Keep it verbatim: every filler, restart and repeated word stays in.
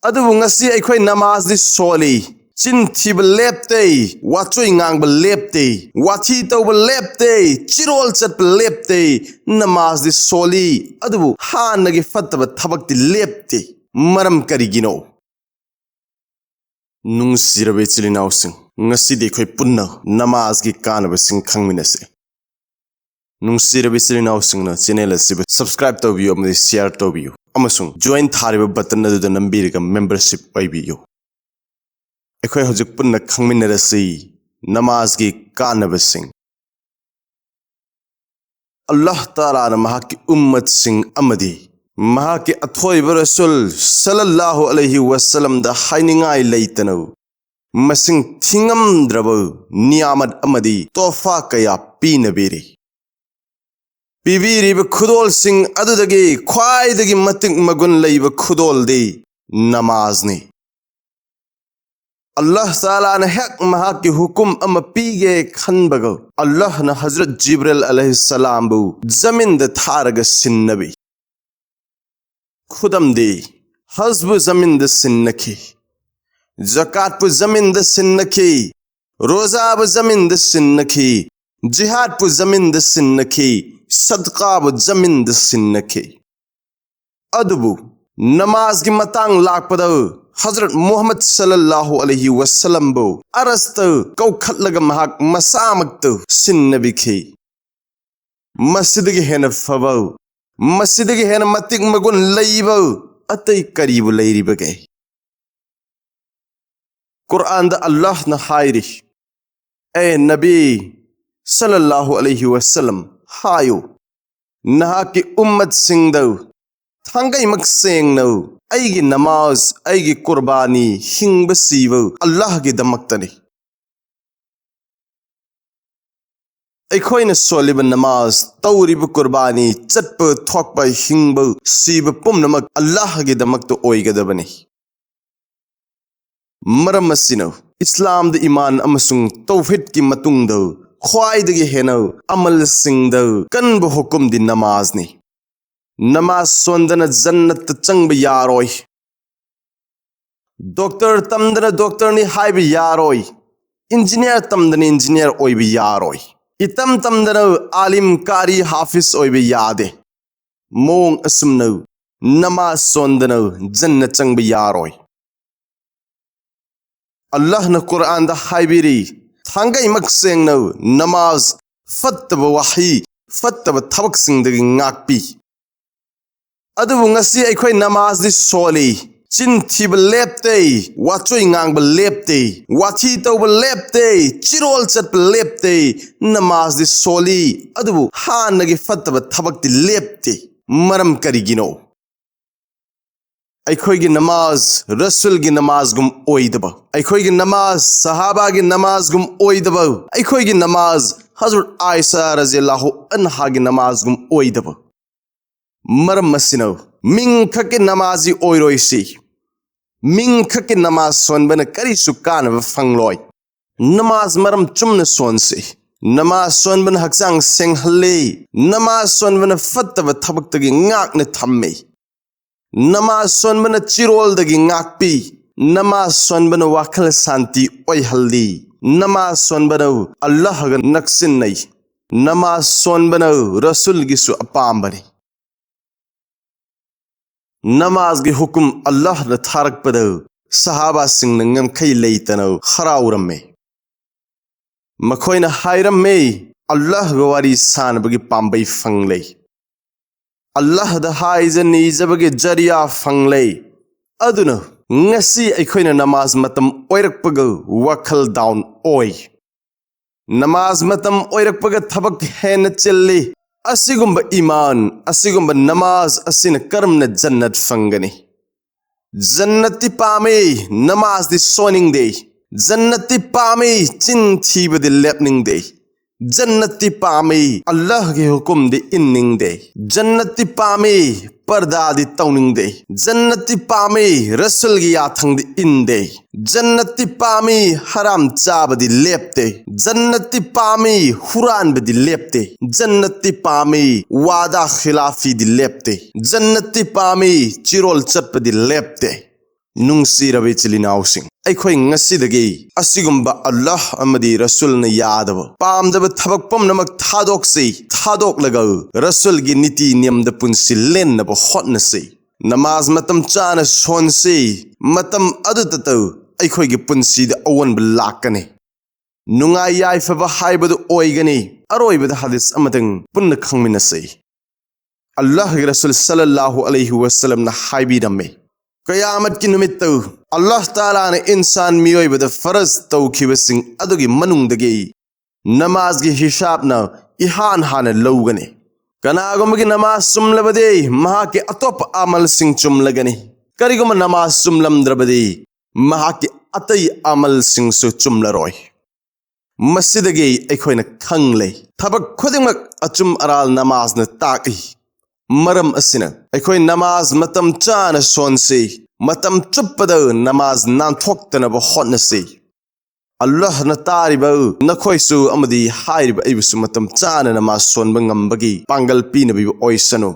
ꯑꯗꯨꯕꯨ ꯉꯁꯤ ꯑꯩꯈꯣꯏ ꯅꯃꯥꯖꯗꯤ ꯁꯣꯜꯂꯤ꯫ ꯆꯤꯟ ꯊꯤꯕ ꯂꯦꯞꯇꯦ, ꯋꯥꯆꯣꯏ ꯉꯥꯡꯕ ꯂꯦꯞꯇꯦ, ꯋꯥꯊꯤ ꯇꯧꯕ ꯂꯦꯞꯇꯦ, ꯆꯤꯔꯣꯜ ꯆꯠꯄ ꯂꯦꯞꯇꯦ꯫ ꯅꯃꯥꯖꯗꯤ ꯁꯣꯜꯂꯤ, ꯑꯗꯨꯕꯨ ꯍꯥꯟꯅꯒꯤ ꯐꯠꯇꯕ ꯊꯕꯛꯇꯤ ꯂꯦꯞꯇꯦ꯫ ꯃꯔꯝ ꯀꯔꯤꯒꯤꯅꯣ? ꯅꯨꯡꯁꯤꯔꯕ ꯏꯆꯤꯜ ꯏꯅꯥꯎꯁꯤꯡ, ꯉꯁꯤꯗꯤ ꯑꯩꯈꯣꯏ ꯄꯨꯟꯅ ꯅꯃꯥꯖꯒꯤ ꯀꯥꯟꯅꯕꯁꯤꯡ ꯈꯪꯃꯤꯟꯅꯁꯤ꯫ ꯅꯨꯡꯁꯤꯔꯕ ꯏꯆꯤꯜ ꯏꯅꯥꯎꯁꯤꯡꯅ channel ꯑꯁꯤꯕꯨ subscribe ꯇꯧꯕꯤꯌꯨ ꯑꯃꯗꯤ share ꯇꯧꯕꯤꯌꯨ, ꯑꯃꯁꯨꯡ join ꯊꯥꯔꯤꯕ button ꯑꯗꯨꯗ ꯅꯝꯕꯤꯔꯒ membership ꯑꯣꯏꯕꯤꯌꯨ꯫ ꯑꯩꯈꯣꯏ ꯍꯧꯖꯤꯛ ꯄꯨꯟꯅ ꯈꯪꯃꯤꯟꯅꯔꯁꯤ ꯅꯃꯥꯖꯒꯤ ꯀꯥꯟꯅꯕꯁꯤꯡ꯫ ꯑꯜꯂꯥꯍ ꯇꯥꯂꯥꯅ ꯃꯍꯥꯛꯀꯤ ꯎꯝꯃꯠꯁꯤꯡ ꯑꯃꯗꯤ ꯃꯍꯥꯛꯀꯤ ꯑꯊꯣꯏꯕ ꯔꯁꯨꯜ ꯁꯜꯂꯜꯂꯥꯍꯨ ꯑꯂꯩꯍꯤ ꯋꯁꯜꯂꯝꯗ ꯍꯥꯏꯅꯤꯡꯉꯥꯏ ꯂꯩꯇꯅ ꯃꯁꯤꯡ ꯊꯤꯉꯝꯗ꯭ꯔꯕ ꯅꯤꯌꯥꯃꯠ ꯑꯃꯗꯤ ꯇꯣꯐꯥ ꯀꯌꯥ ꯄꯤꯅꯕꯤꯔꯤ꯫ ꯄꯤꯕꯤꯔꯤꯕ ꯈꯨꯗꯣꯜꯁꯤꯡ ꯑꯗꯨꯗꯒꯤ ꯈ꯭ꯋꯥꯏꯗꯒꯤ ꯃꯇꯤꯛ ꯃꯒꯨꯟ ꯂꯩꯕ ꯈꯨꯗꯣꯜꯗꯤ ꯅꯃꯥꯖꯅꯤ꯫ ꯑꯜꯂꯥꯍ ꯇꯥꯂꯥꯅ ꯍꯦꯛ ꯃꯍꯥꯛꯀꯤ ꯍꯨꯀꯨꯝ ꯑꯃ ꯄꯤꯒꯦ ꯈꯟꯕꯒ, ꯑꯜꯂꯥꯍꯅ ꯍꯖꯔꯠ ꯖꯤꯕ꯭ꯔꯤꯜ ꯑꯂꯩꯍꯤꯁꯁꯂꯥꯝꯕꯨ ꯖꯃꯤꯟꯗ ꯊꯥꯔꯒ ꯁꯤꯟꯅꯕꯤ꯫ ꯈꯨꯗꯝꯗꯤ, ꯍꯖꯕꯨ ꯖꯃꯤꯟꯗ ꯁꯤꯟꯅꯈꯤ, ꯖꯀꯥꯠꯄꯨ ꯖꯃꯤꯟꯗ ꯁꯤꯟꯅꯈꯤ, ꯔꯣꯖꯥꯕꯨ ꯖꯃꯤꯟꯗ ꯁꯤꯟꯅꯈꯤ, ꯖꯤꯍꯥꯗꯄꯨ ꯖꯃꯤꯟꯗ ꯁꯤꯟꯅꯈꯤ, ꯁꯗꯀꯥꯕꯨ ꯖꯃꯤꯟꯗ ꯁꯤꯟꯅꯈꯤ꯫ ꯑꯗꯨꯕꯨ ꯅꯃꯥꯖꯒꯤ ꯃꯇꯥꯡ ꯂꯥꯛꯄꯗ, ꯍꯖꯔꯠ ꯃꯨꯍꯝꯃꯗ ꯁꯜꯂꯜꯂꯥꯍꯨ ꯑꯂꯩꯍꯤ ꯋꯁꯜꯂꯝꯕꯨ ꯑꯔꯁꯇ ꯀꯧꯈꯠꯂꯒ ꯃꯍꯥꯛ ꯃꯁꯥꯃꯛꯇ ꯁꯤꯟꯅꯕꯤꯈꯤ꯫ ꯃꯁꯤꯗꯒꯤ ꯍꯦꯟꯅ ꯐꯕ, ꯃꯁꯤꯗꯒꯤ ꯍꯦꯟꯅ ꯃꯇꯤꯛ ꯃꯒꯨꯟ ꯂꯩꯕ ꯑꯇꯩ ꯀꯔꯤꯕꯨ ꯂꯩꯔꯤꯕꯒꯦ? ꯀꯨꯔꯑꯥꯟꯗ ꯑꯜꯂꯥꯍꯅ ꯍꯥꯏꯔꯤ, "ꯑꯦ ꯅꯕꯤ ꯁꯜꯂꯜꯂꯥꯍꯨ ꯑꯂꯩꯍꯤ ꯋꯁꯜꯂꯝ, ꯍꯥꯏꯌꯨ, ꯅꯍꯥꯛꯀꯤ ꯎꯝꯃꯠꯁꯤꯡꯗ ꯊꯥꯡꯒꯩꯃꯛ ꯁꯦꯡꯅ ꯑꯩꯒꯤ ꯅꯃꯥꯖ, ꯑꯩꯒꯤ ꯀꯨꯔꯕꯥꯅꯤ ꯍꯤꯡꯕ ꯁꯤꯕ ꯑꯜꯂꯥꯍꯒꯤꯗꯃꯛꯇꯅꯤ"꯫ ꯑꯩꯈꯣꯏꯅ ꯁꯣꯜꯂꯤꯕ ꯅꯃꯥꯖ, ꯇꯧꯔꯤꯕ ꯀꯨꯔꯕꯥꯅꯤ, ꯆꯠꯄ, ꯊꯣꯛꯄ, ꯍꯤꯡꯕ, ꯁꯤꯕ ꯄꯨꯝꯅꯃꯛ ꯑꯜꯂꯥꯍꯒꯤꯗꯃꯛꯇ ꯑꯣꯏꯒꯗꯕꯅꯤ꯫ ꯃꯔꯝ ꯑꯁꯤꯅ ꯏꯁꯂꯥꯝꯗ ꯏꯃꯥꯟ ꯑꯃꯁꯨꯡ ꯇꯧꯍꯤꯗꯀꯤ ꯃꯇꯨꯡꯗ ꯈ꯭ꯋꯥꯏꯗꯒꯤ ꯍꯦꯟꯅ ꯑꯃꯜꯁꯤꯡꯗ ꯀꯟꯕ ꯍꯨꯀꯨꯝꯗꯤ ꯅꯃꯥꯖꯅꯤ꯫ ꯅꯃꯥꯖ ꯁꯣꯟꯗꯅ ꯖꯟꯅꯠꯇ ꯆꯪꯕ ꯌꯥꯔꯣꯏ꯫ ꯗꯣꯛꯇꯔ ꯇꯝꯗꯅ ꯗꯣꯛꯇꯔꯅꯤ ꯍꯥꯏꯕ ꯌꯥꯔꯣꯏ꯫ ꯏꯟꯖꯤꯅꯤꯌꯥꯔ ꯇꯝꯗꯅ ꯏꯟꯖꯤꯅꯤꯌꯥꯔ ꯑꯣꯏꯕ ꯌꯥꯔꯣꯏ꯫ ꯏꯇꯝ ꯇꯝꯗꯅ ꯑꯥꯂꯤꯝ, ꯀꯥꯔꯤ, ꯍꯥꯐꯤꯖ ꯑꯣꯏꯕ ꯌꯥꯗꯦ꯫ ꯃꯑꯣꯡ ꯑꯁꯨꯝꯅ ꯅꯃꯥꯖ ꯁꯣꯟꯗꯅ ꯖꯟꯅ ꯆꯪꯕ ꯌꯥꯔꯣꯏ꯫ ꯑꯜꯂꯥꯍꯅ ꯀꯨꯔꯑꯥꯟꯗ ꯍꯥꯏꯕꯤꯔꯤ, ꯊꯥꯡꯒꯩꯃꯛ ꯁꯦꯡꯅ ꯅꯃꯥꯖ, ꯐꯠꯇꯕ ꯋꯥꯍꯩ, ꯐꯠꯇꯕ ꯊꯕꯛꯁꯤꯡꯗꯒꯤ ꯉꯥꯛꯄꯤ꯫ ꯑꯗꯨꯕꯨ ꯉꯁꯤ ꯑꯩꯈꯣꯏ ꯅꯃꯥꯖꯗꯤ ꯁꯣꯜꯂꯤ, ꯆꯤꯟ ꯊꯤꯕ ꯂꯦꯞꯇꯦ, ꯋꯥꯆꯣꯏ ꯉꯥꯡꯕ ꯂꯦꯞꯇꯦ, ꯋꯥꯊꯤ ꯇꯧꯕ ꯂꯦꯞꯇꯦ, ꯆꯤꯔꯣꯜ ꯆꯠꯄ ꯂꯦꯞꯇꯦ꯫ ꯅꯃꯥꯖꯗꯤ ꯁꯣꯜꯂꯤ, ꯑꯗꯨꯕꯨ ꯍꯥꯟꯅꯒꯤ ꯐꯠꯇꯕ ꯊꯕꯛꯇꯤ ꯂꯦꯞꯇꯦ꯫ ꯃꯔꯝ ꯀꯔꯤꯒꯤꯅꯣ? ꯑꯩꯈꯣꯏꯒꯤ ꯅꯃꯥꯖ ꯔꯁꯨꯜꯒꯤ ꯅꯃꯥꯖꯒꯨꯝ ꯑꯣꯏꯗꯕ, ꯑꯩꯈꯣꯏꯒꯤ ꯅꯃꯥꯖ ꯁꯍꯥꯕꯥꯒꯤ ꯅꯃꯥꯖꯒꯨꯝ ꯑꯣꯏꯗꯕ, ꯑꯩꯈꯣꯏꯒꯤ ꯅꯃꯥꯖ ꯍꯖꯔꯠ ꯑꯥꯏꯁꯥ ꯔꯖꯤꯌꯜꯂꯥꯍꯨ ꯑꯟꯍꯥꯒꯤ ꯅꯃꯥꯖꯒꯨꯝ ꯑꯣꯏꯗꯕ꯫ ꯃꯔꯝ ꯑꯁꯤꯅ ꯃꯤꯡꯈꯛꯀꯤ ꯅꯃꯥꯖꯤ ꯑꯣꯏꯔꯣꯏꯁꯤ꯫ ꯃꯤꯡꯈꯛꯀꯤ ꯅꯃꯥꯖ ꯁꯣꯟꯕꯅ ꯀꯔꯤꯁꯨ ꯀꯥꯟꯅꯕ ꯐꯪꯂꯣꯏ꯫ ꯅꯃꯥꯖ ꯃꯔꯝ ꯆꯨꯝꯅ ꯁꯣꯟꯁꯤ꯫ ꯅꯃꯥꯖ ꯁꯣꯟꯕꯅ ꯍꯛꯆꯥꯡ ꯁꯦꯡꯍꯜꯂꯤ꯫ ꯅꯃꯥꯖ ꯁꯣꯟꯕꯅ ꯐꯠꯇꯕ ꯊꯕꯛꯇꯒꯤ ꯉꯥꯛꯅ ꯊꯝꯃꯤ꯫ ꯅꯃꯥꯖ ꯁꯣꯟꯕꯅ ꯆꯤꯔꯣꯜꯗꯒꯤ ꯉꯥꯛꯄꯤ꯫ ꯅꯃꯥꯖ ꯁꯣꯟꯕꯅ ꯋꯥꯈꯜ ꯁꯥꯟꯇꯤ ꯑꯣꯏꯍꯜꯂꯤ꯫ ꯅꯃꯥꯖ ꯁꯣꯟꯕꯅ ꯑꯜꯂꯥꯍꯒ ꯅꯛꯁꯤꯟꯅꯩ꯫ ꯅꯃꯥꯖ ꯁꯣꯟꯕꯅ ꯔꯁꯨꯜꯒꯤꯁꯨ ꯑꯄꯥꯝꯕꯅꯤ꯫ ꯅꯃꯥꯖꯒꯤ ꯍꯨꯀꯨꯝ ꯑꯜꯂꯥꯍꯅ ꯊꯥꯔꯛꯄꯗ ꯁꯍꯥꯕꯥꯁꯤꯡꯅ ꯉꯝꯈꯩ ꯂꯩꯇꯅ ꯍꯔꯥꯎꯔꯝꯃꯤ꯫ ꯃꯈꯣꯏꯅ ꯍꯥꯏꯔꯝꯃꯤ, "ꯑꯜꯂꯥꯍꯒ ꯋꯥꯔꯤ ꯁꯥꯅꯕꯒꯤ ꯄꯥꯝꯕꯩ ꯐꯪꯂꯦ, ꯑꯜꯂꯥꯍꯗ ꯍꯥꯏꯖ ꯅꯤꯖꯕꯒꯤ ꯖꯔꯤꯌꯥ ꯐꯪꯂꯦ꯫ ꯑꯗꯨꯅ ꯉꯁꯤ ꯑꯩꯈꯣꯏꯅ ꯅꯃꯥꯖ ꯃꯇꯝ ꯑꯣꯏꯔꯛꯄꯒ ꯋꯥꯈꯜ ꯗꯥꯎꯟ ꯑꯣꯏ꯫ ꯅꯃꯥꯖ ꯃꯇꯝ ꯑꯣꯏꯔꯛꯄꯒ ꯊꯕꯛ ꯍꯦꯟꯅ ꯆꯤꯜꯂꯤ꯫ ꯑꯁꯤꯒꯨꯝꯕ ꯏꯃꯥꯟ, ꯑꯁꯤꯒꯨꯝꯕ ꯅꯃꯥꯖ ꯑꯁꯤꯅ ꯀꯔꯝꯅ ꯖꯟꯅꯠ ꯐꯪꯒꯅꯤ?" ꯖꯟꯅꯠꯇꯤ ꯄꯥꯝꯃꯤ, ꯅꯃꯥꯖꯗꯤ ꯁꯣꯟꯅꯤꯡꯗꯦ꯫ ꯖꯟꯅꯠꯇꯤ ꯄꯥꯝꯃꯤ, ꯆꯤꯟ ꯊꯤꯕꯗꯤ ꯂꯦꯞꯅꯤꯡꯗꯦ꯫ ꯖꯟꯅꯠꯇꯤ ꯄꯥꯝꯃꯤ, ꯑꯜꯂꯥꯍꯒꯤ ꯍꯨꯀꯨꯝꯗꯤ ꯏꯟꯅꯤꯡꯗꯦ꯫ ꯖꯟꯅꯠꯇꯤ ꯄꯥꯝꯃꯤ, ꯄꯔꯗꯥꯗꯤ ꯇꯧꯅꯤꯡꯗꯦ꯫ ꯖꯟꯅꯠꯇꯤ ꯄꯥꯝꯃꯤ, ꯔꯁꯨꯜꯒꯤ ꯌꯥꯊꯪꯗꯤ ꯏꯟꯗꯦ꯫ ꯖꯟꯅꯠꯇꯤ ꯄꯥꯝꯃꯤ, ꯍꯔꯥꯝ ꯆꯥꯕꯗꯤ ꯂꯦꯞꯇꯦ꯫ ꯖꯟꯅꯠꯇꯤ ꯄꯥꯝꯃꯤ, ꯍꯨꯔꯥꯟꯕꯗꯤ ꯂꯦꯞꯇꯦ꯫ ꯖꯟꯅꯠꯇꯤ ꯄꯥꯝꯃꯤ, ꯋꯥꯗꯥ ꯈꯤꯂꯥꯐꯤꯗꯤ ꯂꯦꯞꯇꯦ꯫ ꯖꯟꯅꯠꯇꯤ ꯄꯥꯝꯃꯤ, ꯆꯤꯔꯣꯜ ꯆꯠꯄꯗꯤ ꯂꯦꯞꯇꯦ꯫ ꯅꯨꯡꯁꯤꯔꯕ ꯏꯆꯤꯜ ꯏꯅꯥꯎꯁꯤꯡ, ꯑꯩꯈꯣꯏ ꯉꯁꯤꯗꯒꯤ ꯑꯁꯤꯒꯨꯝꯕ ꯑꯜꯂꯥꯍ ꯑꯃꯗꯤ ꯔꯁꯨꯜꯅ ꯌꯥꯗꯕ, ꯄꯥꯝꯗꯕ ꯊꯕꯛ ꯄꯨꯝꯅꯃꯛ ꯊꯥꯗꯣꯛꯁꯤ꯫ ꯊꯥꯗꯣꯛꯂꯒ ꯔꯁꯨꯜꯒꯤ ꯅꯤꯇꯤ ꯅꯤꯌꯝꯗ ꯄꯨꯟꯁꯤ ꯂꯦꯟꯅꯕ ꯍꯣꯠꯅꯁꯤ꯫ ꯅꯃꯥꯖ ꯃꯇꯝ ꯆꯥꯅ ꯁꯣꯟꯁꯤ꯫ ꯃꯇꯝ ꯑꯗꯨꯗꯇ ꯑꯩꯈꯣꯏꯒꯤ ꯄꯨꯟꯁꯤꯗ ꯑꯑꯣꯟꯕ ꯂꯥꯛꯀꯅꯤ꯫ ꯅꯨꯡꯉꯥꯏ ꯌꯥꯏꯐꯕ ꯍꯥꯏꯕꯗꯨ ꯑꯣꯏꯒꯅꯤ꯫ ꯑꯔꯣꯏꯕꯗ ꯍꯗꯤꯁ ꯑꯃꯇꯪ ꯄꯨꯟꯅ ꯈꯪꯃꯤꯟꯅꯁꯤ꯫ ꯑꯜꯂꯥꯍꯒꯤ ꯔꯁꯨꯜ ꯁꯜꯂꯜꯂꯥꯍꯨ ꯑꯂꯩꯍꯤ ꯋꯁꯜꯂꯝꯅ ꯍꯥꯏꯕꯤꯔꯝꯃꯤ, ꯀꯌꯥꯃꯠꯀꯤ ꯅꯨꯃꯤꯠꯇ ꯑꯜꯂꯥꯍ ꯇꯥꯂꯥꯅ ꯏꯟꯁꯥꯟ ꯃꯤꯑꯣꯏꯕꯗ ꯐꯔꯖ ꯇꯧꯈꯤꯕꯁꯤꯡ ꯑꯗꯨꯒꯤ ꯃꯅꯨꯡꯗꯒꯤ ꯅꯃꯥꯖꯒꯤ ꯍꯤꯁꯥꯕꯅ ꯏꯍꯥꯟ ꯍꯥꯟꯅ ꯂꯧꯒꯅꯤ꯫ ꯀꯅꯥꯒꯨꯝꯕꯒꯤ ꯅꯃꯥꯖ ꯆꯨꯝꯂꯕꯗꯤ ꯃꯍꯥꯛꯀꯤ ꯑꯇꯣꯞꯄ ꯑꯃꯜꯁꯤꯡ ꯆꯨꯝꯂꯒꯅꯤ꯫ ꯀꯔꯤꯒꯨꯝꯕ ꯅꯃꯥꯖ ꯆꯨꯝꯂꯝꯗ꯭ꯔꯕꯗꯤ ꯃꯍꯥꯛꯀꯤ ꯑꯇꯩ ꯑꯃꯜꯁꯤꯡꯁꯨ ꯆꯨꯝꯂꯔꯣꯏ꯫ ꯃꯁꯤꯗꯒꯤ ꯑꯩꯈꯣꯏꯅ ꯈꯪꯂꯦ, ꯊꯕꯛ ꯈꯨꯗꯤꯡꯃꯛ ꯑꯆꯨꯝ ꯑꯔꯥꯜ ꯅꯃꯥꯖꯅ ꯇꯥꯛꯏ꯫ ꯃꯔꯝ ꯑꯁꯤꯅ ꯑꯩꯈꯣꯏ ꯅꯃꯥꯖ ꯃꯇꯝ ꯆꯥꯅ ꯁꯣꯟꯁꯤ, ꯃꯇꯝ ꯆꯨꯞꯄꯗ ꯅꯃꯥꯖ ꯅꯥꯟꯊꯣꯛꯇꯅꯕ ꯍꯣꯠꯅꯁꯤ꯫ ꯑꯜꯂꯥꯍꯅ ꯇꯥꯔꯤꯕ ꯅꯈꯣꯏꯁꯨ ꯑꯃꯗꯤ ꯍꯥꯏꯔꯤꯕ ꯑꯩꯕꯨꯁꯨ ꯃꯇꯝ ꯆꯥꯅ ꯅꯃꯥꯖ ꯁꯣꯟꯕ ꯉꯝꯕꯒꯤ ꯄꯥꯡꯒꯜ ꯄꯤꯅꯕꯤꯕ ꯑꯣꯏꯁꯅꯨ꯫